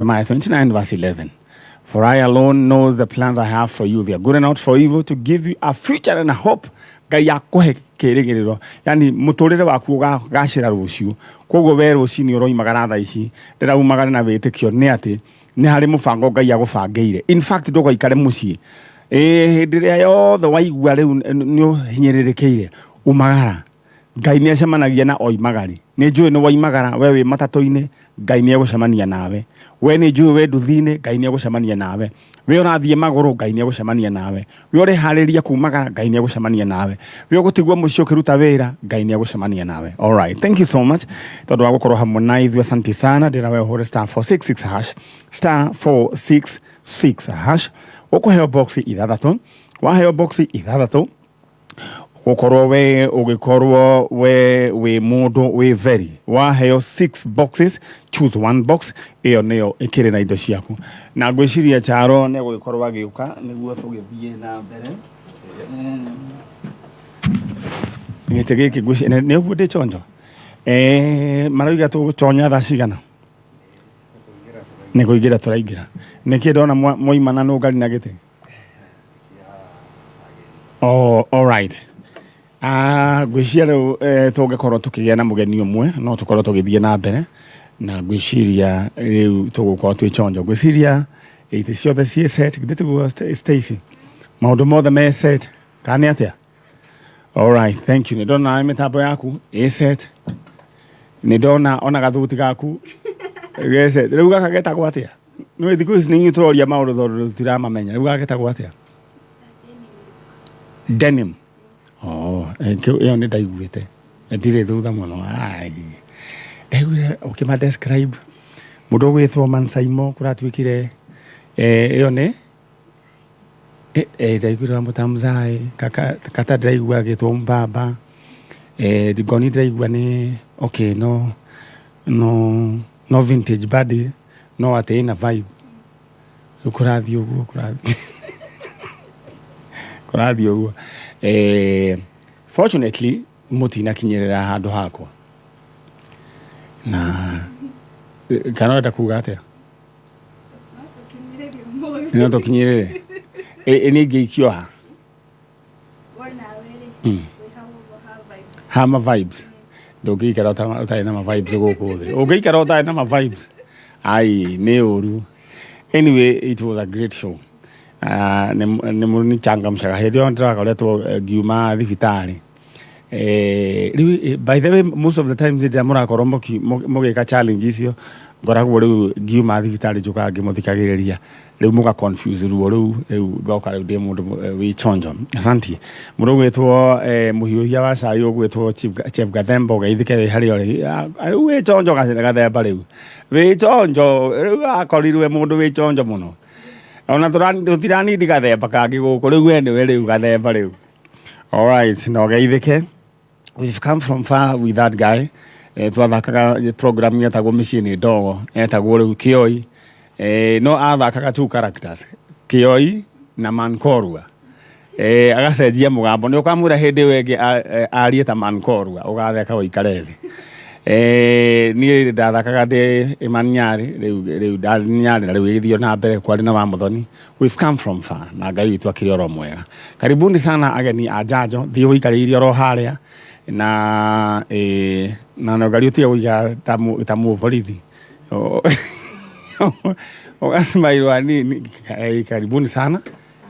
Jeremiah 29 verse 11. For I alone know the plans I have for you. They are good and not for evil, to give you a future and a hope. Ngai akũhe kĩrĩgĩrĩro, yani mũtũrĩre waku ũgacĩra rũciũ. Koguo we rũcinĩ ũroimagara thaa ici, ndĩraumagara na wĩtĩkio nĩ atĩ nĩ harĩ mũbango Ngai agũbangĩire. In fact ndũgaikare mũciĩ. Ĩĩ hĩndĩ ĩrĩa yothe waigua rĩu nĩ ũhinyĩrĩrĩkĩire, umagara. Ngai nĩ acemanagia na oimagari. Nĩ njũĩ nĩ woimagara, we wĩ matatũ-inĩ, Ngai nĩ egũcemania nawe. We nĩ njũĩ wĩ nduthi-inĩ, Ngai nĩ egũcemania nawe. We ũrathiĩ magũrũ, Ngai nĩ egũcemania nawe. We ũreharĩria kumagara, Ngai nĩ egũcemania nawe. We ũgũtigwo mũciĩ ũkĩruta wĩra, Ngai nĩ egũcemania nawe. All right, thank you so much tondũ wa gũkorwo hamwe na ithuĩ, asante sana. Ndĩra we ũhũre star 466 hash, star 466 hash, ũkũheo box ithathatũ. Waheo box ithathatũ, gũkorwo we ũgĩkorwo we wĩ mũndũ wĩ very waheo six boxes, choose one box, ĩyo nĩyo ĩkĩrĩ na indo ciaku. Na ngwĩciria Charo nĩ gũgĩkorwo agĩũka nĩguo tũgĩthiĩ na mbere. Gĩtĩ gĩkĩ ngwĩciria nĩ ũguo ndĩ chonjo. Marauga tũgũchonya thaa cigana? Nĩ kũingĩra tũraingĩra. Nĩkĩ ndona mwaimana nũngari na gĩtĩ? Oh, all right. Ah, ngwĩciria rĩu tũngĩkorwo tũkĩgĩa na mũgeni ũmwe no tũkorwo tũgĩthiĩ na mbere na ngwĩciria rĩu tũgũkorwo twĩ chonjo. Ngwĩciria itĩ ciothe ciĩ set, githĩ tiguo Stacy? Maũndũ mothe me set, kana nĩ atĩa? All right, thank you. Nĩ ndona nawe mĩtambo yaku ĩ set. Nĩ ndona ona gathuti gaku ge set. Rĩu gaka getagwo atĩa? Nĩ thikũ ici nĩ inyuĩ tũroria maũndũ tondũ tũtiramamenya. Rĩu gaka getagwo atĩa? Denim. Oh, ĩyo nĩ ndaiguĩte. Ndirĩ thutha mũno. Ai. Ndaiguire ũkĩma describe mũndũ ũgwĩtwo Mansaimo kũratuĩkire ĩyo nĩ ndaiguire wa mũtamzai kaka kata ndĩraigua agĩtwo mbaba, ngoni ndĩraigua nĩ okay, no no no vintage body no atĩ ĩna vibe. Rĩu kũrathiĩ ũguo, kũrathiĩ kũrathiĩ ũguo. Fortunately mũtinakinyĩrĩra handũ hakwa na kana ũrenda kuga atĩa? No tũkinyĩrĩre. Ĩ nĩ ingĩikio ha? Ha ma vibes. Ndũngĩikara ũtarĩ na ma vibes gũkũ thĩ. Ũngĩikara ũtarĩ na ma vibes, ai nĩ ũru. Anyway, it was a great show. Ah, nĩ mũnichangamshaga hĩndĩ ĩyo ndĩrakoretwo ngiuma thibitarĩ. Rĩu by the way, most of the times hĩndĩ ĩrĩa mũrakorwo mũgĩka challenge icio, ngoragwo rĩu ngiuma thibitarĩ, njũkaga ngĩmũthikagĩrĩria, rĩu mũga confuse ruo rĩu, rĩu ngoka rĩu ndĩ mũndũ wĩ chonjo. Asanti. Mũndũ ũgwĩtwo mũhiũhia wa cai ũgwĩtwo Chief Gathemba, ũgeithĩke wĩ harĩa ũrĩ. Ah, rĩu wĩ chonjo Gathemba, rĩu wĩ chonjo, rĩu akorirwe mũndũ wĩ chonjo mũno, ona tũtiranindi gathemba kangĩ gũkũ rĩu, we nĩwe rĩu gathemba rĩu. Alright, na ũgeithĩke. We've come from far with that guy. Twathakaga program yetagwo Mĩciĩ nĩ Ndogo, etagwo rĩu Kĩoi. No athakaga two characters, Kĩoi na Mankorua. Agacenjia mũgambo, nĩ ũkamwĩra hĩndĩ ĩyo ĩngĩ arie ta Mankorua, ũgatheka ũikare thĩ. Niĩ ndathakaga ndĩ Iman Nyarĩ, rĩu ndarĩ Nyarĩ na rĩu ĩgĩthiĩ na mbere kwarĩ na wa Mũthoni. We've come from far na Ngai witũ akĩrĩ oro mwega. Karibuni sana ageni a njanjo, thiĩ ũikarĩire oro harĩa na na nogari ũtige gũikara ta mũborithi ũgacimairwo hanini. Karibuni sana,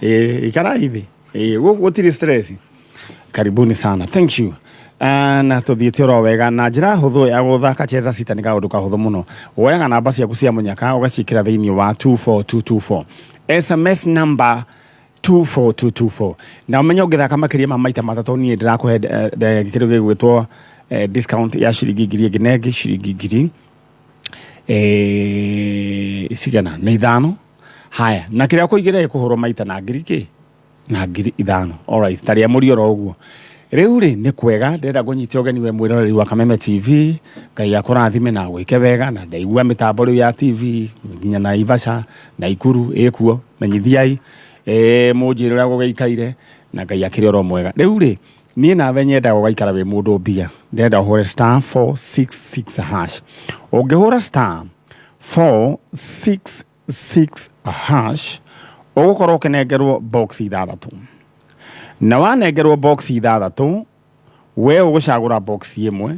ikarai thĩ, gũkũ gũtirĩ stress. Karibuni sana, thank you. Na tũthiĩte oro wega na njĩra hũthũ ya gũthaka Cheza Sita. Nĩ kaũndũ kahũthũ mũno, woyaga namba ciaku cia mũnyaka ũgaciĩkĩra thĩinĩ wa 24224, SMS number 24224, na ũmenye ũngĩthaka makĩria ma maita matatũ, niĩ ndĩrakũhe kĩndũ gĩgwĩtwo discount ya ciringi 1,000 ĩngĩ na ĩngĩ ciringi ngiri cigana nĩ ithano. Haya, na kĩrĩa ũkũigĩra gĩkũhũrwo maita na ngiri kĩ na 5,000. Alright, tarĩa mũri oro ũguo. Rĩu rĩ nĩ kwega ndĩrenda ngũnyite ũgeni we mwĩroreri wa Kameme TV. Ngai akũrathime na gwĩke wega. Na ndaigua mĩtambo rĩu ya TV nginya Naivasha na Ikuru ĩkuo, menyithiai, mũnjĩre ũrĩa gũgĩikaire, na Ngai akĩrĩ oro mwega. Rĩu rĩ niĩ nawe nyendaga ũgaikara wĩ mũndũ mbia. Ndĩrenda ũhũre star 466 hash. Ũngĩhũra star 466 hash ũgũkorwo ũkĩnengerwo box ithathatũ, na wanengerwo box ithathatũ, we ũgũcagũra box ĩmwe,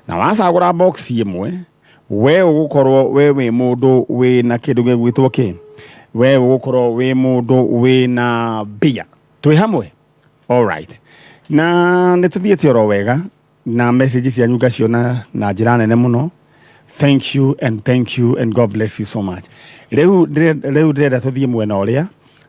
na wacagũra box ĩmwe, we ũgũkorwo we wĩ mũndũ wĩna kĩndũ gĩgwĩtwo kĩ, we ũgũkorwo wĩ mũndũ wĩna mbia. Twĩ hamwe? Alright, na nĩ tũthiĩte oro wega na message cianyu ngaciona na njĩra nene mũno. Thank you and thank you and God bless you so much. Rĩu ndĩrenda tũthiĩ mwena ũrĩa,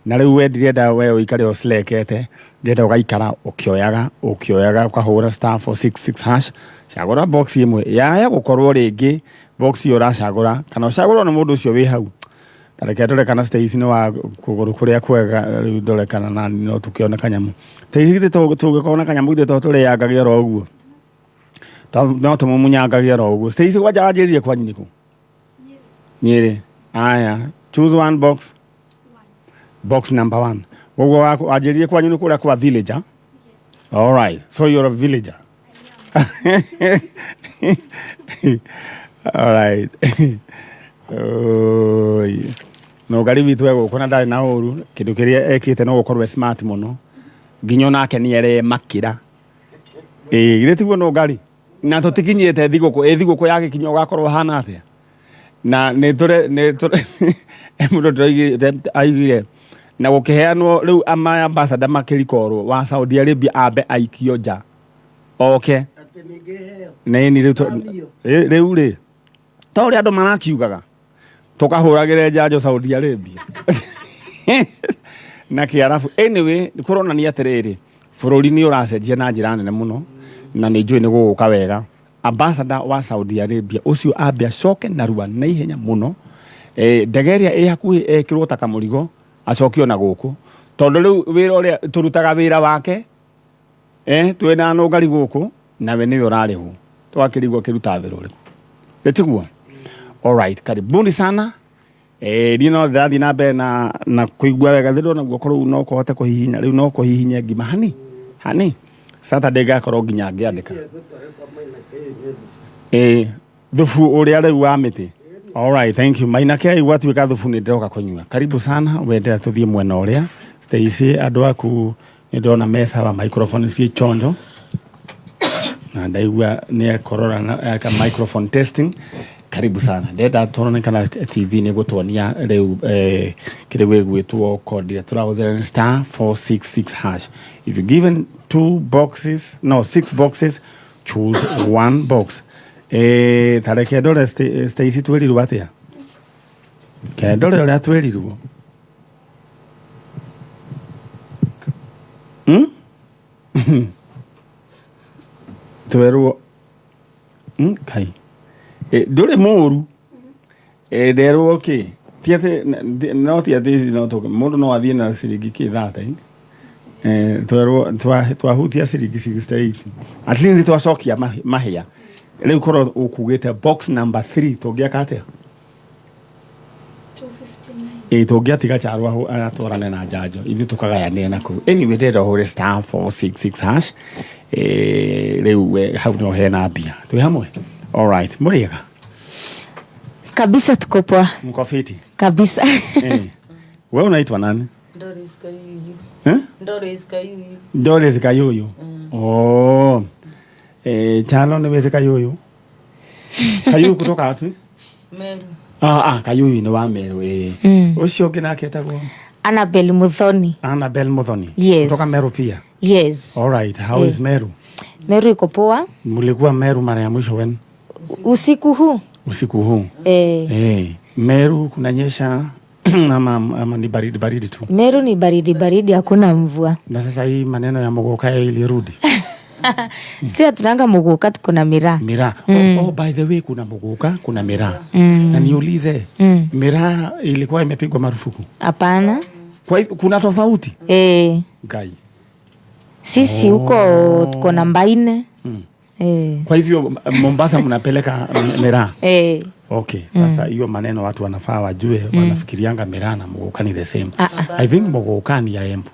na rĩu we ndirenda we ũikare ũcilekete, ndĩrenda ũgaikara ũkĩoyaga ũkĩoyaga, ũkahũra star 466 hash, cagũra box ĩmwe yaya gũkorwo rĩngĩ box ĩyo ũracagũra kana ũcagũrwo nĩ mũndũ ũcio wĩ hau. Ta reke ndore kana Stacy nĩ wa kũgũrũ kũrĩa kwega. Rĩu ndore kana nani no tũkĩone kanyamũ. Stacy, githĩ tũngĩkorwo na kanyamũ, githĩ to tũrĩangagia oro ũguo? No tũmũmunyangagia oro ũguo. Stacy, kwanja wanjĩrĩrie kwanyu nĩkũ? Nyĩrĩ. Aya, choose one box. Box number one. Ũguo wanjĩrĩrie kwanyu nĩ kũrĩa kwa villager. All right, so you're a villager. All right. Oi. No ngari witũ egũkũ na ndarĩ na ũru, kĩndũ kĩrĩa ekĩte no gũkorwo e smart mũno, nginya onake nĩ aremakĩra. Ĩĩ, githĩ tiguo? No ngari na tũtikinyĩte thigũkũ. Ĩ thigũkũ yagĩkinya ũgakorwo hana atĩa? Na nĩ tũre nĩ tũre mũndũ ndĩroigire aigire na gũkĩheanwo rĩu ama ambassador makĩrikorwo wa Saudi Arabia ambe aikio nja oke. Atĩ nĩngĩheo. Nĩni rĩu Amio. Rĩu rĩ, ta ũrĩa andũ marakiugaga tũkahũragĩre njanjo Saudi Arabia na kĩarabu. Anyway, kũronania atĩrĩrĩ, bũrũri nĩ ũracenjia na njĩra nene mũno, na nĩ njũĩ nĩ gũgũka wega. Ambassador wa Saudi Arabia ũcio ambe acoke narua na ihenya mũno. Ndege ĩrĩa ĩ hakuhĩ ekĩrwo ta kamũrigo, acokio na gũkũ, tondũ rĩu wĩra ũrĩa tũrutaga wĩra wake, twĩna nũngari gũkũ, nawe nĩwe ũrarĩhwo, twakĩrigwo akĩrutaga wĩra ũrĩkũ, nĩtiguo? Alright, karibuni sana. Niĩ no ndĩrathiĩ na mbere na kũigua wega. Ndĩrona guoko rũu no kũhote kũhihinya, rĩu no kũhihinye ngima hani hani. Saturday ngakorwo nginya ngĩandĩka. Ĩ thubu ũrĩa rĩu wa mĩtĩ. Alright, thank you. Maina Kei, gwatuĩka thubu nĩ ndĩroka kũnyua. Karibu sana. Wendera tũthiĩ mwena ũrĩa. Stacy, andũ aku nĩ ndĩrona me sawa, microphone ciĩ chonjo, na ndaigua nĩ ekorora na eka microphone testing. Karibu sana. Ndenda tuone kana TV nĩ gũtuonia rĩu kĩrĩa gĩgwĩtwo code ĩrĩa tũrahũthĩra nĩ star 466 hash. If you given two boxes, no, six boxes, choose one box. Ta reke ndore Stacy, twĩrirwo atĩa? Ke ndore ũrĩa twĩrirwo. Twerwo kai ndũrĩ mũru. Nderwo kĩ ti atĩ no ti atĩ ici no tũke mũndũ no athiĩ na ciringi kĩ 30. Twerwo twahutia ciringi 68, at least twacokia mahĩa. Rĩu korwo ũkugĩte box number 3, tũngĩaka atĩa? 259. Ĩ tũngĩatiga Charo atwarane na njanjo, ithuĩ tũkagayanĩre na kũu. Anyway, ndĩrenda ũhũre star 466 hash. Rĩu we hau no hena mbia. Twĩ hamwe? Alright, mũrĩega? Kabisa, tuko poa. Mko fiti? Kabisa. We unaitwa nani? Doris Kayuyu. Eh? Doris Kayuyu. Doris Kayuyu. Oh. Chalo nĩ wĩci Kayuyu. Kayuyu kutoka wapi? Meru. Ah, Kayuyu nĩ wa Meru ĩ. Ũcio ũngĩ nake etagwo? Annabel Muthoni. Annabel Muthoni. Yes. Kutoka Meru pia. Yes. All right, how is Meru? Meru iko poa. Mlikuwa Meru mara ya mwisho when? Usiku huu. Usiku huu. Eh. Meru kunanyesha ama ni baridi baridi tu? Meru ni baridi baridi, hakuna mvua. Na sasa hii maneno ya muguka ilirudi. Si hatunanga muguka, tuko na miraa. Miraa. Oh, by the way, kuna muguka, kuna miraa. Na niulize, miraa ilikuwa imepigwa marufuku? Hapana. Kwa hivyo kuna tofauti? Eh. Ngai. Sisi huko tuko na mbaine. Eh. Kwa hivyo Mombasa mnapeleka miraa? Eh. Okay, sasa hiyo maneno watu wanafaa wajue, wanafikirianga miraa na muguka ni the same. Ah. I think muguka ni ya Embu.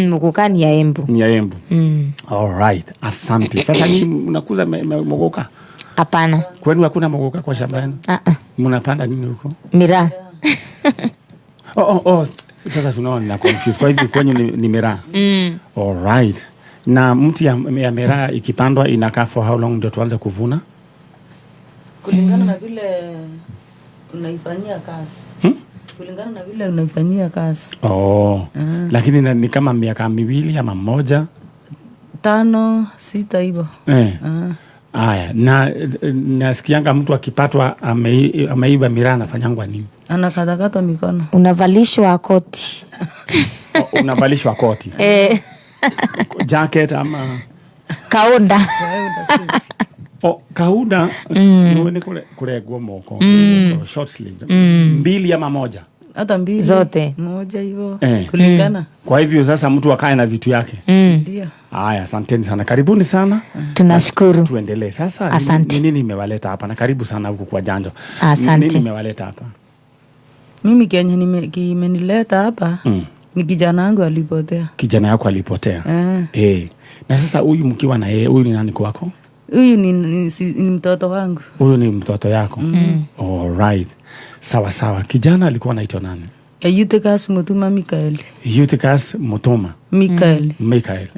Muguka ni ya Embu. Ni ya Embu. Mm. All right, asante. Sasa nyinyi mnakuza muguka? Hapana. Kwenu hakuna muguka kwa shamba yenu? Ah, ah. Mnapanda nini huko? Miraa. Oh. Sasa tunaona nina confuse. Kwa hivyo kwenyu ni miraa. All right. Na mti ya miraa ikipandwa inakaa for how long ndio tuanze kuvuna? Kulingana na vile unaifanyia kazi. Hmm? Kulingana na vile unaifanyia kazi. Oh. Lakini ni kama miaka 2 ama 1. 5, 6 hivyo. Eh. Aya, na nasikianga mtu akipatwa ameiba miraa anafanyangwa nini? Anakatakata mikono. Unavalishwa koti. Oh, unavalishwa koti. Eh. Jacket ama Kaunda. Oh, kaunda ni kuregwo moko. Short sleeve. 2 ama 1? Hata 2. Zote. 1 hivyo. Eh. Kulingana. Kwa hivyo sasa mtu akae na vitu yake. Ndio. Haya, asanteni sana. Karibuni sana. Tunashukuru. Tuendelee sasa. Asante. Ni nini imewaleta hapa? Na karibu sana huku kwa Janjo. Asante. Nini imewaleta hapa? Mimi Kenya kimenileta hapa. Ni kijana wangu alipotea. Kijana yako alipotea. Eh. Na sasa huyu mkiwa na yeye, huyu ni nani kwako? Huyu ni mtoto wangu. Huyu ni mtoto yako. All right. Sawa sawa. Kijana alikuwa anaitwa nani? Eutychus Mutuma Michael. Eutychus Mutuma Michael. Michael.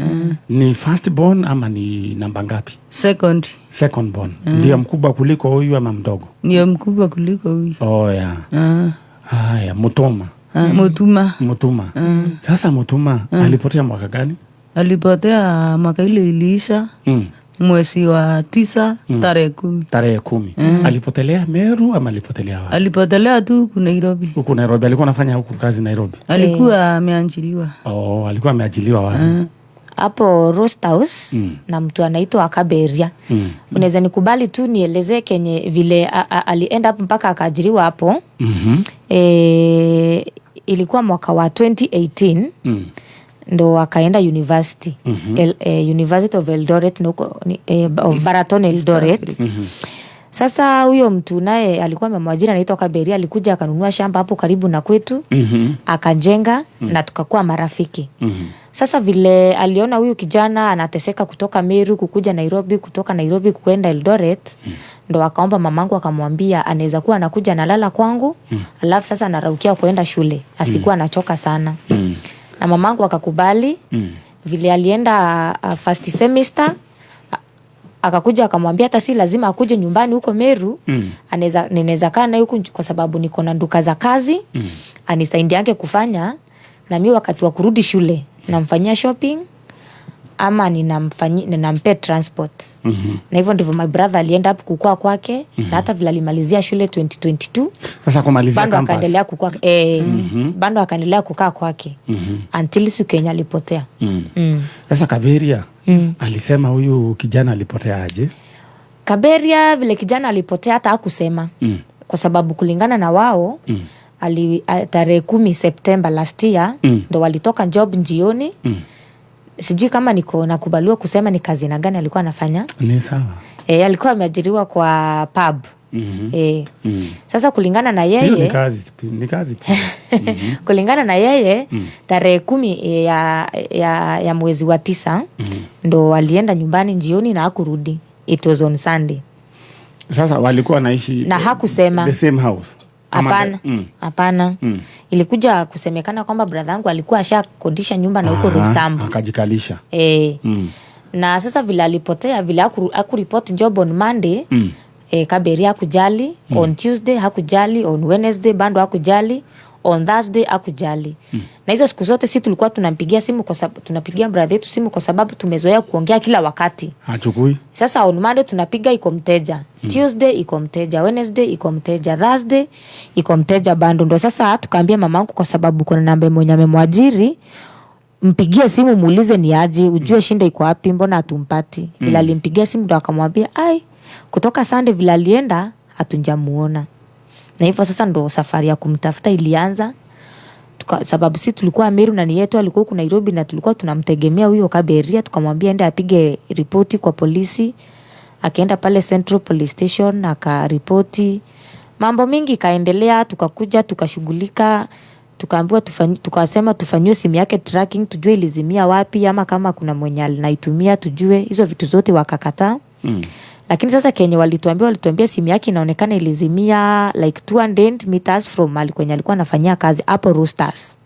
Ni first born ama ni namba ngapi? Second. Second born. Ndio mkubwa kuliko huyu ama mdogo? Ndio mkubwa kuliko huyu. Oh yeah. Haya, Mutuma. Mutuma. Mutuma. Sasa Mutuma alipotea mwaka gani? Alipotea mwaka ile iliisha. Mwezi wa 9 tarehe 10. Tarehe 10. Alipotelea Meru ama alipotelea wapi? Alipotelea tu huku Nairobi. Huku Nairobi. Alikuwa anafanya huku kazi Nairobi? Alikuwa ameajiriwa. Oh, alikuwa ameajiriwa wapi? Hapo Roast House na mtu anaitwa Kaberia. Unaweza nikubali tu nielezee kenye vile aliend up mpaka akaajiriwa hapo. Ilikuwa mwaka wa 2018. Ndo akaenda university. University of Eldoret, nuko, ni, of Baraton Eldoret. Sasa huyo mtu naye alikuwa amemwajiri anaitwa Kaberia, alikuja akanunua shamba hapo karibu na kwetu. Akajenga na tukakuwa marafiki. Sasa vile aliona huyu kijana anateseka kutoka Meru kukuja Nairobi, kutoka Nairobi kuenda Eldoret, ndo akaomba mamangu akamwambia anaweza kuwa anakuja analala kwangu, alafu sasa anaraukia kuenda shule, asikuwa anachoka sana. Na mamangu akakubali. Vile alienda first semester, akakuja akamwambia hata si lazima akuje nyumbani huko Meru, ninaweza kaa naye huku kwa sababu niko na nduka za kazi, anisaidiange kufanya, na mimi wakati wa kurudi shule namfanyia shopping ama ninampea transport. Na hivyo ndivyo my brother alienda hapo kukua kwake. Na hata vile alimalizia shule 2022. Sasa kumalizia bado campus. Akaendelea kukua, bado akaendelea kukaa kwake. Until siku Kenya alipotea. Sasa Kaberia alisema huyu kijana alipotea aje? Kaberia vile kijana alipotea hata hakusema. Kwa sababu kulingana na wao, tarehe 10 September last year, ndo walitoka job njioni. Sijui kama niko nakubaliwa kusema ni kazi na gani alikuwa anafanya. Ni sawa. Alikuwa ameajiriwa kwa pub. Sasa kulingana na Hiyo yeye, ni kazi pia. Kulingana na yeye, tarehe 10 ya mwezi wa 9, ndo walienda nyumbani jioni na hakurudi. It was on Sunday. Sasa walikuwa wanaishi Na hakusema. the same house? Ama Hapana. Hapana. Ilikuja kusemekana kwamba brother yangu alikuwa ashakodisha nyumba na huko Roysambu. Akajikalisha. Na sasa vile alipotea, vile hakuripoti job on Monday, Kaberia hakujali, on Tuesday hakujali, on Wednesday bado hakujali, on Thursday hakujali. Na hizo siku zote si tulikuwa tunampigia simu kwa sababu tunapigia brother yetu simu kwa sababu tumezoea kuongea kila wakati. Hachukui. Sasa on Monday tunapiga iko mteja. Tuesday iko mteja, Wednesday iko mteja, Thursday iko mteja bado. Ndo sasa tukaambia mamangu kwa sababu kuna namba mwenye amemwajiri, mpigie simu muulize ni aje, ujue shinda iko wapi, mbona hatumpati. Vile alimpigia simu ndo akamwambia ai, kutoka Sunday vile alienda hatujamuona. Na hivyo sasa ndo safari ya kumtafuta ilianza. Sababu si tulikuwa Meru na ni yetu alikuwa huku Nairobi na tulikuwa tunamtegemea huyo Kaberia, tukamwambia ende apige ripoti kwa polisi. Akaenda pale Central Police Station akaripoti. Mambo mingi ikaendelea, tukakuja tukashughulika, tukaambiwa tukasema tufanyiwe simu yake tracking tujue ilizimia wapi ama kama kuna mwenye anaitumia tujue. Hizo vitu zote wakakataa. Lakini sasa kenye walituambia simu yake inaonekana ilizimia like 200 meters from mahali kwenye alikuwa anafanyia kazi hapo Roosters.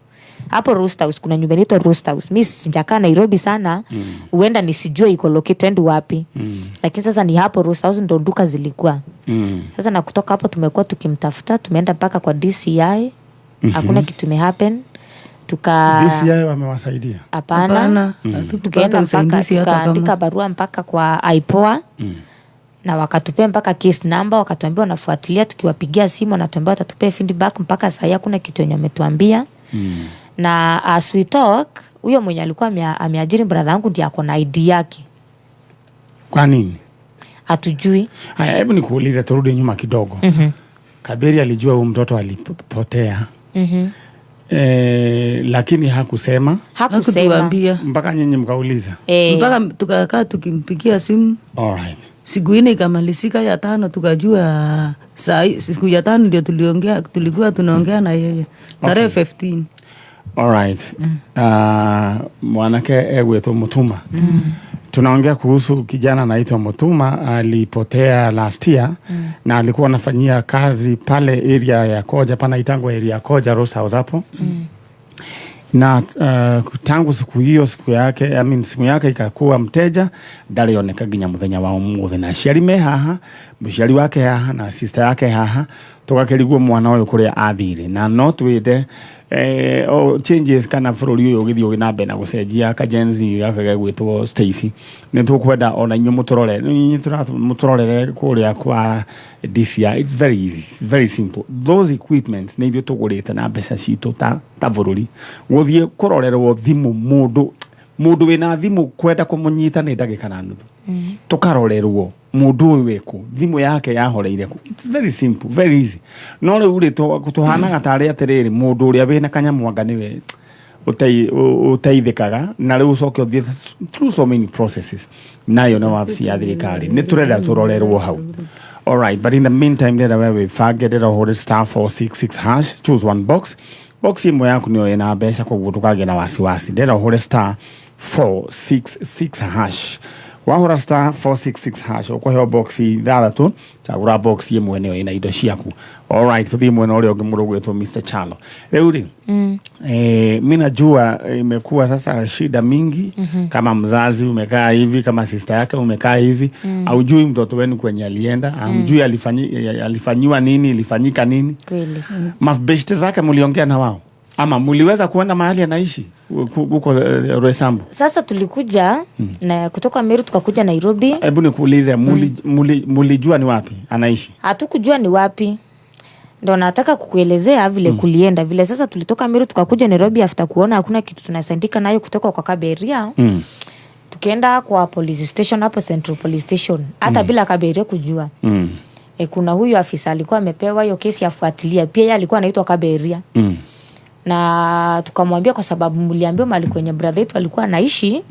Hapo Roosters kuna nyumba inaitwa Roosters. Mi sijakaa Nairobi sana, huenda nisijue iko located wapi. Lakini sasa ni hapo Roosters ndo duka zilikuwa. Sasa na kutoka hapo tumekuwa tukimtafuta, tumeenda mpaka kwa DCI. Hakuna kitu imehappen. Tuka DCI wamewasaidia? Hapana. Hapana, hatukupata Tukaenda mpaka usaidizi hata tukaandika kama. barua mpaka kwa IPOA na wakatupea mpaka case number, wakatuambia wanafuatilia. Tukiwapigia simu wanatuambia watatupea feedback, mpaka sahii hakuna kitu yenye wametuambia. Na as we talk, huyo mwenye alikuwa ameajiri brother yangu ndiye ako na ID yake. Kwa nini? Hatujui. Haya, hebu nikuulize, turudi nyuma kidogo. Kaberi alijua huyu mtoto alipotea, lakini hakusema Hakusema. Hakutuambia. Mpaka nyinyi mkauliza. Eh, Mpaka tukakaa tukimpigia simu. Alright. Siku ine ikamalizika, ya tano tukajua saa siku ya tano ndio tuliongea, tulikuwa tunaongea na yeye tarehe 15. Alright. Mwanake egwetwo Mutuma. Tunaongea kuhusu kijana anaitwa Mutuma, alipotea last year na alikuwa anafanyia kazi pale area ya Koja, panaitangwa area ya Koja Rose House hapo. Na tangu siku hiyo, siku yake, I mean, simu yake ikakuwa mteja, ndarioneka nginya muthenya wa umuthi. Na aciari me haha, muciari wake haha na sister yake haha, tugakĩrigwo mwana ũyũ kũrĩa athire. Na no twĩte o changes kana bũrũri ũyũ ũgĩthiĩ na mbere na gũcenjia, ka Gen Z gaka gegwĩtwo Stacy, nĩ tũkwenda ona inyuĩ mũtũrore, inyuĩ mũtũrorere kũrĩa kwa DCI. It's very easy, it's very simple. Those equipments nĩ ithuĩ tũgũrĩte na mbeca citũ ta bũrũri, gũthiĩ kũrorerwo thimũ, mũndũ wĩna thimũ kwenda kũmũnyita nĩ ndagĩka na nuthu, tũkarorerwo mũndũ ũyũ wĩkũ, thimũ yake yahoreire kũ. It's very simple, very easy. No rĩu rĩ, tũhanaga tarĩ atĩrĩrĩ, mũndũ ũrĩa wĩna kanyamwanga nĩwe ũteithĩkaga, na rĩu ũcoke ũthiĩ through so many processes, nayo nĩ wabici ya thirikari. Nĩ tũrenda tũrorerwo hau. Alright, but in the meantime, ndĩrenda we wĩbange, ndĩrenda ũhũre *466#, choose one box. Box ĩmwe yaku nĩyo ĩna mbeca, koguo ndũkagĩe na wasiwasi. Ndĩrenda ũhũre *466#. Wahũra *466# ũkũheo box ithathatũ, cagũra box ĩmwe, nĩyo ĩna indo ciaku. Alright, tũthiĩ mwena ũrĩa ũngĩ, mũndũ ũgwĩtwo Mr. Chalo. Rĩu rĩ, mi najua imekuwa sasa shida mingi. Kama mzazi umekaa hivi, kama sister yake umekaa hivi, haujui mtoto wenu kwenye alienda, hamjui alifanyiwa nini, ilifanyika nini. Kweli. Mabeshte zake muliongea na wao ama muliweza kuenda mahali anaishi huko Roysambu? Sasa tulikuja na kutoka Meru tukakuja Nairobi. Hebu nikuulize, mulijua ni wapi anaishi? Hatukujua ni wapi. Ndo nataka kukuelezea vile kulienda vile. Sasa tulitoka Meru tukakuja Nairobi after kuona hakuna kitu tunasaidika nayo kutoka kwa Kaberia. Tukaenda kwa police station hapo Central Police Station, hata bila Kaberia kujua. Kuna huyu afisa alikuwa amepewa hiyo kesi afuatilia, pia yeye alikuwa anaitwa Kaberia. Na tukamwambia, kwa sababu mliambiwa mahali kwenye brother yetu alikuwa anaishi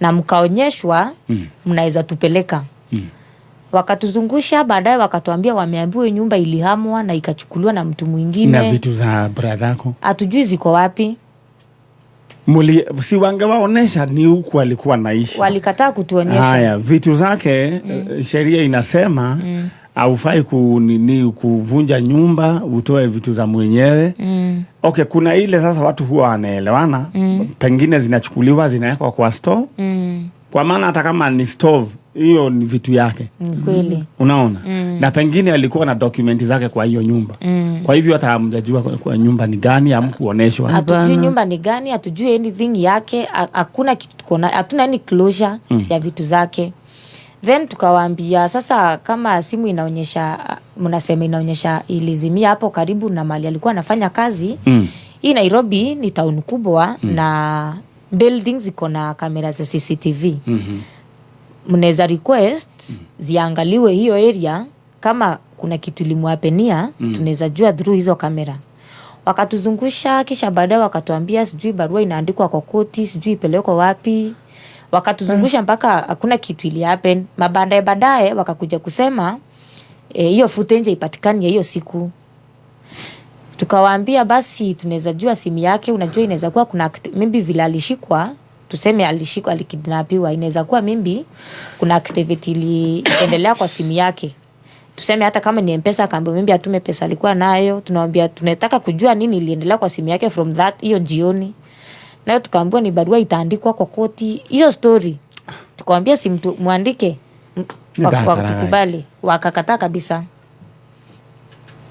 na mkaonyeshwa, mnaweza tupeleka. Wakatuzungusha, baadaye wakatuambia wameambiwa hiyo nyumba ilihamwa na ikachukuliwa na mtu mwingine. Na vitu za brother yako? Hatujui ziko wapi. Si wangewaonesha ni huku alikuwa naishi? Walikataa kutuonyesha. Haya, vitu zake, sheria inasema haufai nini, kuvunja nyumba utoe vitu za mwenyewe. Okay, kuna ile sasa watu huwa wanaelewana, pengine zinachukuliwa zinawekwa kwa store, kwa maana hata kama ni stove, hiyo ni vitu yake. Ni kweli. Unaona, na pengine alikuwa na document zake kwa hiyo nyumba. Kwa hivyo hata hamjajua kwa nyumba ni gani, hamkuoneshwa? Hatujui nyumba ni gani, hatujui anything yake, hakuna kitu tuko na, hatuna any closure ya vitu zake. Then tukawaambia, sasa kama simu inaonyesha, mnasema inaonyesha ilizimia hapo karibu na mahali alikuwa anafanya kazi, hii Nairobi ni town kubwa na buildings ziko na kamera za CCTV. Mnaweza request ziangaliwe hiyo area, kama kuna kitu ilimuhappenia, tunaweza jua through hizo kamera. Wakatuzungusha, kisha baadaye wakatuambia sijui barua inaandikwa kwa koti, sijui ipelekwa wapi. Wakatuzungusha mpaka hakuna kitu ili happen. Mabaadaye baadaye wakakuja kusema hiyo footage ipatikani ya hiyo siku. Tukawaambia basi tunaweza jua simu yake, unajua inaweza kuwa kuna maybe vile alishikwa Tuseme alishikwa, alikidnapiwa, inaweza kuwa maybe kuna activity iliendelea kwa simu yake. Tuseme hata kama ni Mpesa, akaambiwa maybe atume pesa alikuwa nayo. Tunawambia tunataka kujua nini iliendelea kwa simu yake from that hiyo jioni. Nayo tukaambiwa ni barua itaandikwa kwa koti hiyo story. Tukawambia si mtu mwandike, watukubali, wakakataa kabisa.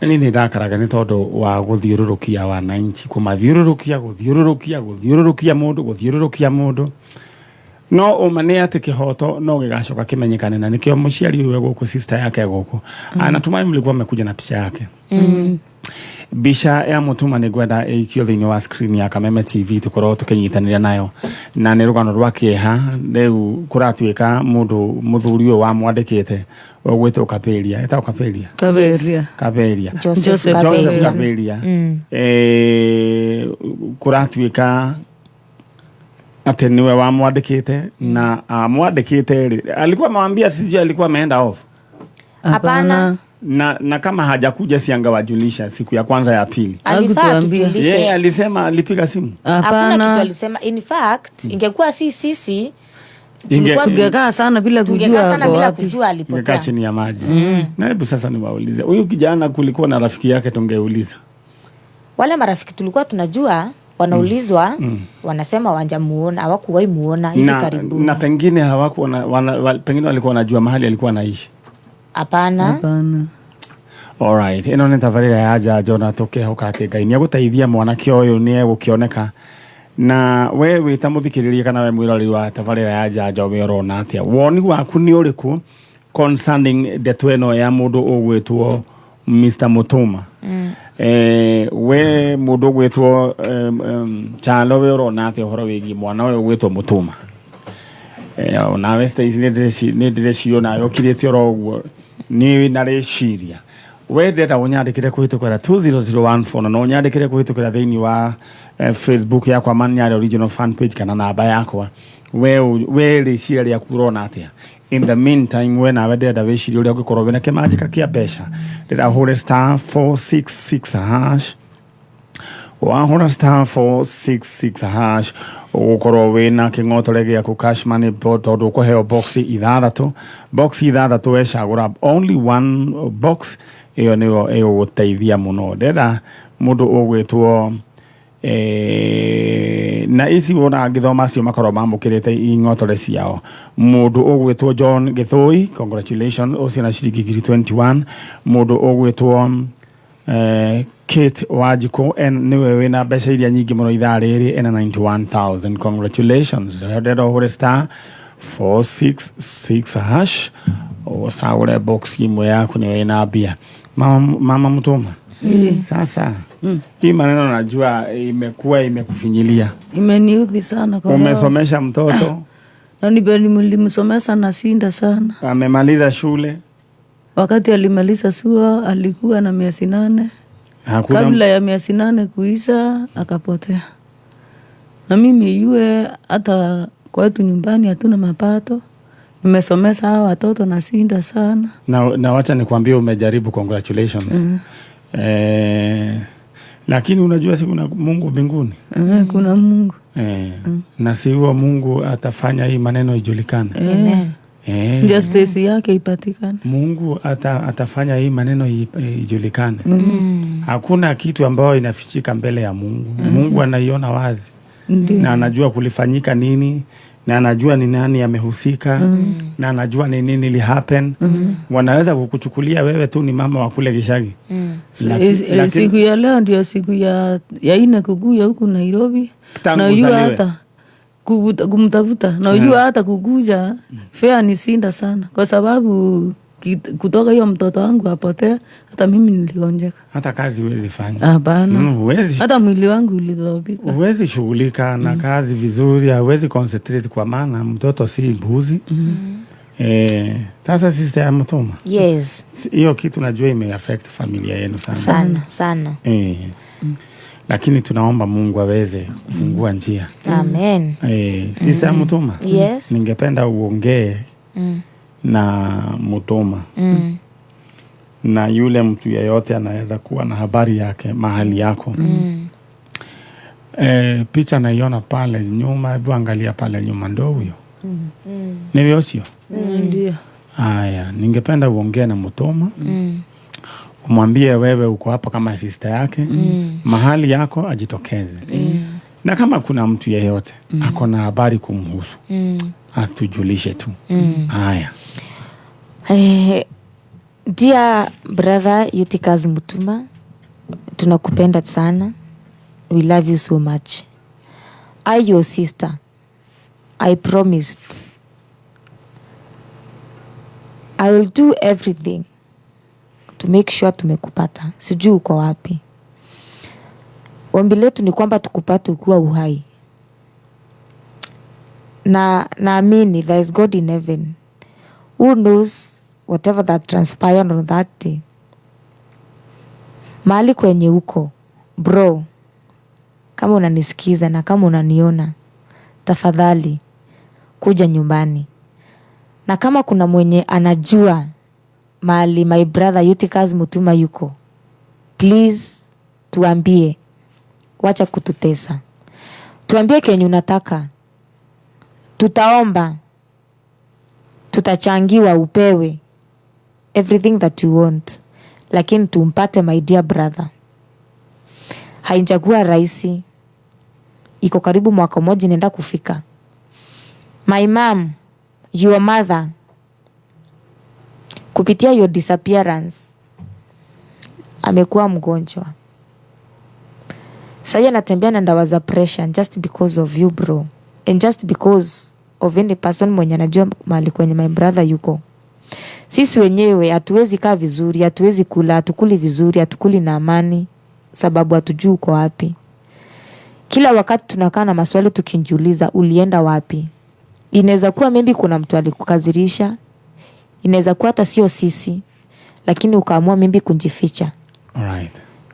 Ni nä ndakaraga nä tondå wa gå thiå rå rå kia wananchi kå mathiå rå rå kia gå thiå rå rå kia gå thiå rå rå kia må ndå gå thiå rå rå kia må ndå no ũma nĩ atĩ kĩhoto no gĩgacoka kĩmenyekane na nĩkĩo mũciari ũyũ gũkũ, sister yake gũkũ. Natumai mlikuwa mmekuja na picha yake. Mbica ya Mũtuma nĩ ngwenda ĩikio thĩinĩ wa screen ya Kameme TV tũkorwo tũkĩnyitanĩra nayo, na nĩ rũgano rwa kĩeha. Rĩu kũratuĩka mũndũ mũthuri ũyũ wamwandĩkĩte ũgwĩtwo Kaberia, etagwo Kaberia. Kaberia. Kaberia. Joseph. Joseph. Joseph Kaberia. Kaberia. Kũratuĩka atĩ nĩwe wamwandĩkĩte na amwandĩkĩte rĩ, alikuwa amewambia, sijui alikuwa ameenda off. Hapana. Na kama hajakuja si angewajulisha siku ya kwanza, ya pili? Alifaa Hakutuambia. tujulishe. Yeye alisema alipiga simu. Hakuna kitu Hapana. alisema. In fact, ingekuwa si sisi, Tungekaa sana bila tungekaa kujua sana ako bila wapi. kujua Ingekaa alipotea. chini ya maji. Na hebu sasa niwaulize, huyu kijana kulikuwa na rafiki yake, tungeuliza. Wale marafiki tulikuwa tunajua wanaulizwa, wanasema wanjamuona, hawakuwahi muona hivi karibuni. Na pengine hawakuwa pengine walikuwa wanajua mahali alikuwa anaishi. Hapana. Hapana. Alright, ĩno nĩ tabarĩra ya njanjo na tũkehoka atĩ Ngai nĩ egũteithia mwanake ũyũ, nĩ egũkĩoneka. Na we wĩ ta mũthikĩrĩria kana we mwĩroreri wa tabarĩra ya njanjo, we ũrona atĩa? Woni waku nĩ ũrĩkũ concerning ndeto ĩno ya mũndũ ũgwĩtwo Mr. Mutuma? We mũndũ ũgwĩtwo Chalo, we ũrona atĩa ũhoro wĩgiĩ mwana ũyũ ũgwĩtwo Mutuma? Onawe Stacy, nĩ ndĩreciria onawe ũkirĩte oro ũguo nĩ na rĩciria. We ndĩrenda ũnyandĩkĩre kũhĩtũkĩra 20014 na no ũnyandĩkĩre kũhĩtũkĩra thĩinĩ wa Facebook yakwa, Manyare Original fan page, kana namba yakwa. We rĩciria rĩaku ũrona atĩa? In the meantime, we nawe ndĩrenda wĩcirie ũrĩa ũngĩkorwo wĩna kĩmanjĩka kĩa mbeca. Ndĩrenda ũhũre *466#. Wahũra *466# ũgũkorwo wĩna kĩng'otore gĩaku cash money tondũ ũkũheo box ithathatũ. Box ithathatũ wecagũra only one box, ĩyo nĩyo ĩgũgũteithia mũno. Ndĩrenda mũndũ ũgwĩtwo na ici wona ngĩthoma acio makorwo mamũkĩrĩte ing'otore ciao. Mũndũ ũgwĩtwo John Gĩthũi, congratulations, ũcio na ciringi ngiri 21. Mũndũ ũgwĩtwo Kate Wanjikũ nĩwe wĩna mbeca iria nyingĩ mũno ithaa rĩrĩ, ena 91,000. Congratulations. Ndĩrenda ũhũre *466# ũcagũre box imwe yaku, nĩwe wĩna mbia. Mama Mutuma, sasa hii maneno najua imekuwa imekufinyilia. Imeniudhi sana kwa roho. Umesomesha mtoto. Na nilimsomesha na shinda sana. Amemaliza shule. Wakati alimaliza suo alikuwa na miezi 8. Hakuna. Kabla ya miezi 8 kuisha akapotea. Na mimi yue hata kwetu nyumbani hatuna mapato. Nimesomesha hawa watoto na shinda sana. Na wacha nikwambie umejaribu, congratulations. Lakini unajua si kuna Mungu mbinguni? Kuna Mungu. Na si huo Mungu atafanya hii maneno ijulikane. Amen. Justice yake ipatikane. Mungu atafanya hii maneno ijulikane. Hakuna kitu ambayo inafichika mbele ya Mungu. Mungu anaiona wazi. Ndiyo. Na anajua kulifanyika nini, na anajua ni nani amehusika, na anajua ni nini li happen. Wanaweza kukuchukulia wewe tu ni mama wa kule Gishagi. Siku ya leo ndio siku ya 4 kukuja huku Nairobi. Tangu Na unajua uzaliwe. hata kumtafuta. Na unajua hata kukuja fare ni shinda sana. Kwa sababu kutoka hiyo mtoto wangu apotea, hata mimi niligonjeka. Hata kazi huwezi fanya. Hapana. Huwezi. Hata mwili wangu ulidhoofika. Huwezi shughulika na kazi vizuri, huwezi concentrate kwa maana mtoto si mbuzi. Sasa sister ya Mutuma. Yes. Hiyo kitu najua ime affect familia yenu sana. Sana, sana. Lakini tunaomba Mungu aweze kufungua njia. Amen. Sister ya Mutuma. Yes. Ningependa uongee na Mutuma. Na yule mtu yeyote anaweza kuwa na habari yake mahali yako. Picha naiona pale nyuma, hebu angalia pale nyuma, ndo huyo ni huyo sio? Ndio. Haya, ningependa uongee na Mutuma umwambie wewe uko hapa kama sister yake mahali yako ajitokeze na kama kuna mtu yeyote ako na habari kumhusu atujulishe tu. Haya. Dear brother Eutychus Mutuma, tunakupenda sana. We love you so much. I, your sister, I promised I will do everything to make sure tumekupata. Sijui uko wapi. Ombi letu ni kwamba tukupate ukiwa uhai. Na naamini there is God in heaven who knows whatever that transpired on that day. Mahali kwenye uko bro, kama unanisikiza na kama unaniona, tafadhali kuja nyumbani. Na kama kuna mwenye anajua mahali my brother Eutychus Mutuma yuko, please tuambie. Wacha kututesa, tuambie kenye unataka, tutaomba, tutachangiwa, upewe everything that you want, lakini tumpate my dear brother. Haijakuwa rahisi, iko karibu mwaka mmoja inaenda kufika. My mom, your mother, kupitia your disappearance amekuwa mgonjwa. Sasa anatembea na dawa za pressure just because of you bro, and just because of any person mwenye anajua mahali kwenye my brother yuko. Sisi wenyewe hatuwezi kaa vizuri, hatuwezi kula, hatukuli vizuri, hatukuli na amani, sababu hatujui uko wapi. Kila wakati tunakaa na maswali tukijiuliza, ulienda wapi? Inaweza kuwa maybe kuna mtu alikukasirisha, inaweza kuwa hata sio sisi, lakini ukaamua maybe kujificha. Alright.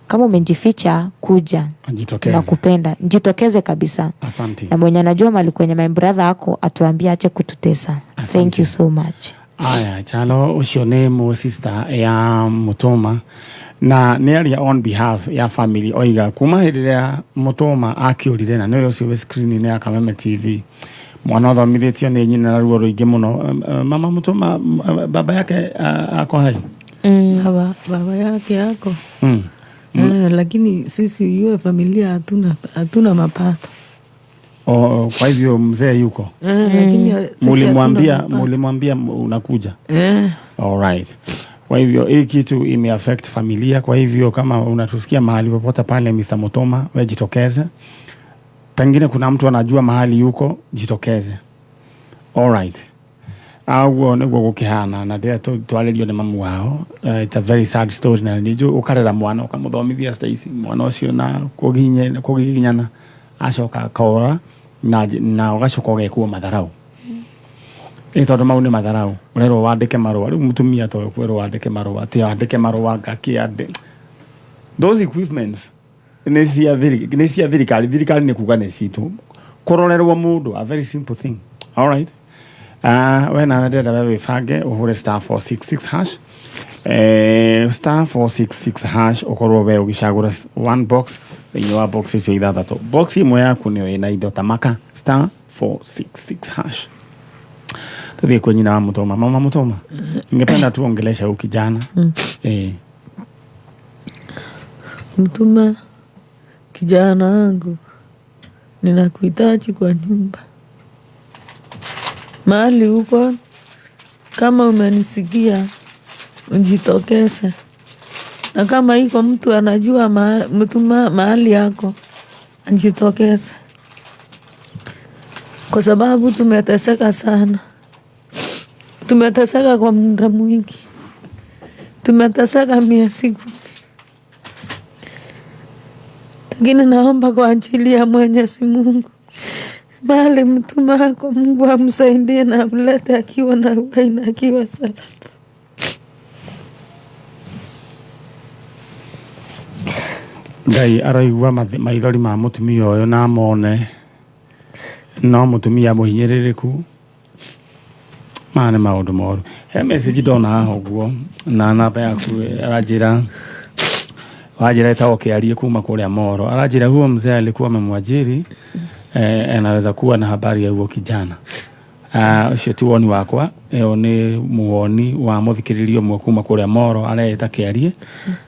Kama umejificha, kuja. Jitokeze. Tunakupenda. Jitokeze kabisa. Asante. Na mwenye anajua mahali kwenye my brother ako atuambie ache kututesa. Asante. Thank you so much. Aya, chalo ucio nĩ mũ sister ya Mutuma na nĩ aria on behalf ya family oiga kuma hĩndĩ ĩrĩa Mutuma akĩũrire na nĩwe ũcio wĩ screen-inĩ ya Kameme TV, mwana ũthomithĩtio nĩ nyina na ruo rũingĩ mũno. Mama Mutuma, baba yake ako hai? Baba yake ako. Lakini sisi yue familia hatuna mapato. O, kwa hivyo mzee yuko? Lakini sisi hatuna mapato. Mulimwambia unakuja? Alright. Kwa hivyo hii kitu imeaffect familia. Kwa hivyo kama unatusikia mahali popote pale, Mr. Mutuma, we jitokeze. Pengine kuna mtu anajua mahali yuko, jitokeze. Alright. Aguo niguo gukihana na ndĩrĩa twarĩrio nĩ mamu wao. It's a very sad story na nĩ ũkarera mwana ũkamũthomithia thaa ici mwana ũcio na kũgiginyana acoka akora na ũgacoka ũgekwo matharau. Ĩ tondũ mau nĩ matharau, ũrerwo wandĩke marũa. Rĩu mũtumia to kwĩrwo wandĩke marũa, atĩ wandĩke marũa ngakĩande those equipments nĩ cia thirikari. Thirikari nĩ kuga nĩ citũ kũrorerwo mũndũ, a very simple thing. All right. We nawe ndĩrenda we wĩbange ũhũre *466 hash, *466 hash, ũkorwo we ũgĩcagũra one box thĩinĩ wa box icio ithathatũ. Box ĩmwe yaku nĩyo ĩna indo ta maka. *466 hash. Tuthiĩ kwĩ nyina wa Mutuma. Mama Mutuma, ningependa tuongelesha huyu kijana. Mutuma, kijana wangu, ninakuhitaji kwa nyumba. Mahali huko, kama umenisikia, ujitokeze. Na kama iko mtu anajua Mutuma mahali yako, ajitokeze. Kwa sababu tumeteseka sana. Tumeteseka kwa muda mwingi. Tumeteseka miezi 10. Lakini naomba kwa ajili ya Mwenyezi Mungu, mahali Mutuma ako, Mungu amsaidie na amlete akiwa na uhai na akiwa salama. Ngai aroigua maithori ma mũtumia ũyũ na amone no mũtumia mũhinyĩrĩrĩku. Maya nĩ maũndũ moru. He message ndona haha ũguo na namba yaku aranjĩra Wanjĩra etagwo Kĩarie kuma kũrĩa Moro. Aranjĩra huo mzee alikuwa amemwajiri, anaweza kuwa na habari ya huo kijana. Ũcio ti woni wakwa, ĩyo nĩ muwoni wa mũthikĩrĩria ũmwe kuma kũrĩa Moro, areĩta Kĩarie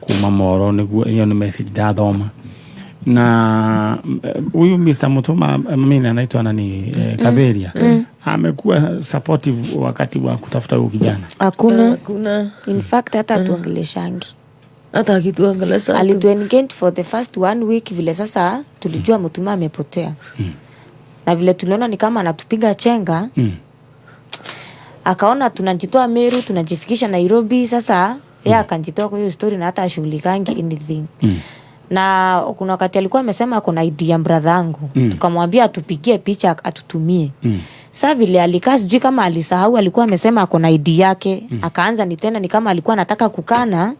kuma Moro, nĩguo ĩyo nĩ message ndathoma. Na huyu Mr. Mutuma mimi anaitwa nani, Kaberia, amekuwa supportive wakati wa kutafuta huyu kijana? Hakuna. Kuna. In fact, hata atuongeleshangi. Hata akituongelesha Alituengage for the first one week, vile sasa tulijua Mutuma amepotea na vile tuliona ni kama anatupiga chenga, akaona tunajitoa Meru tunajifikisha Nairobi. Sasa yeye akanjitoa kwa hiyo story na hata ashughulikangi anything. Na kuna wakati alikuwa amesema kuna ID ya brother yangu, tukamwambia atupigie picha atutumie. Sa vile alikaa, sijui kama alisahau alikuwa amesema ako na ID yake, akaanza ni tena ni kama alikuwa anataka kukana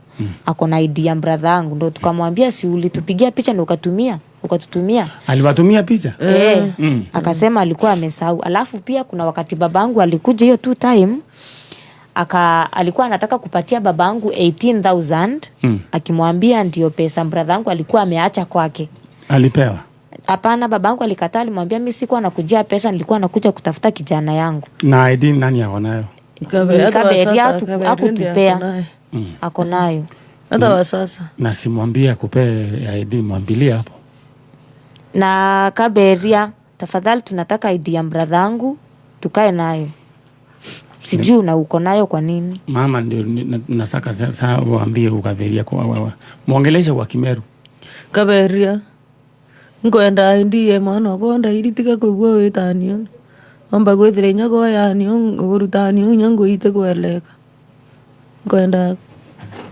ako na ID ya brother yangu. Ndo tukamwambia, si ulitupigia picha na ukatumia, ukatutumia? Aliwatumia picha? Eh, akasema alikuwa amesahau. Alafu pia kuna wakati babangu alikuja hiyo two time, alikuwa anataka kupatia babangu 18,000, akimwambia ndio pesa brother yangu alikuwa ameacha kwake. Alipewa? Hapana, babangu alikataa. Alimwambia, mi sikuwa nakujia pesa, nilikuwa nakuja kutafuta kijana yangu. Na ID nani ako nayo? Kabe- hata wa Kaberia sasa, Kaberia ndiye hakutupea. ako naye. Ako nayo. Hata wa sasa. Na simwambie akupee ID, mwambilie hapo. Na Kaberia, tafadhali tunataka ID ya brother yangu tukae nayo. Sijui na uko nayo kwa nini. Mama, ndio nataka sasa uambie ukaberia kwa mwongeleshe kwa Kimeru. Kaberia, nkwenda ndiye mwana wakwa ndairitika kuigua witanio omba gwithira inya gwayanio gurutanio inya nguite kweleka nkwenda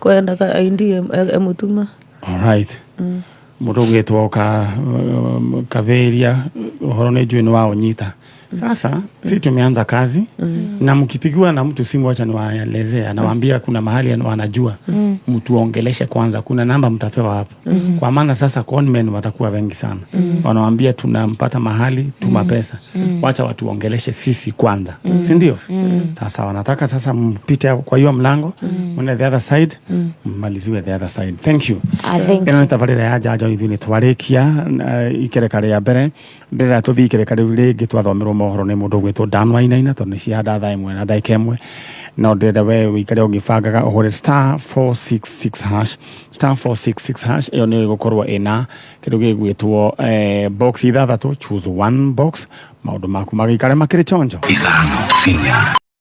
kwenda ka ndiye emutuma. Alright. Mũndũ ũgwĩtwo ka Kaveria, ũhoro nĩ njũĩ nĩ waũnyita. Sasa si tumeanza kazi, na mkipigiwa na mtu simu, wacha niwaelezea, nawaambia kuna mahali wanajua, mtuongeleshe kwanza, kuna namba mtapewa hapo, kwa maana sasa conmen watakuwa wengi sana, wanawambia tunampata mahali, tuma pesa. Wacha watuongeleshe sisi kwanza, si ndio? Sasa wanataka sasa mpite kwa hiyo mlango, mwende the other side, mmaliziwe the other side. Thank you. Ah, thank Ĩno nĩ tabarĩra ya Njanjo. Ithuĩ nĩ twarĩkia ikereka rĩa mbere. Ndĩrera tũthiĩ ikereka rĩu rĩngĩ twathomerwo mohoro nĩ mũndũ ũgwĩtwo Dan Wainaina, tondũ nĩ cihanda 1:01. No ndĩrenda we ũikare ũgĩbangaga ũhũre *466#, *466#. Ĩyo nĩyo ĩgũkorwo ĩna kĩndũ gĩgwĩtwo box ithathatũ. Choose one box, maũndũ maku magĩikare makĩrĩ chonjo. 5, 4.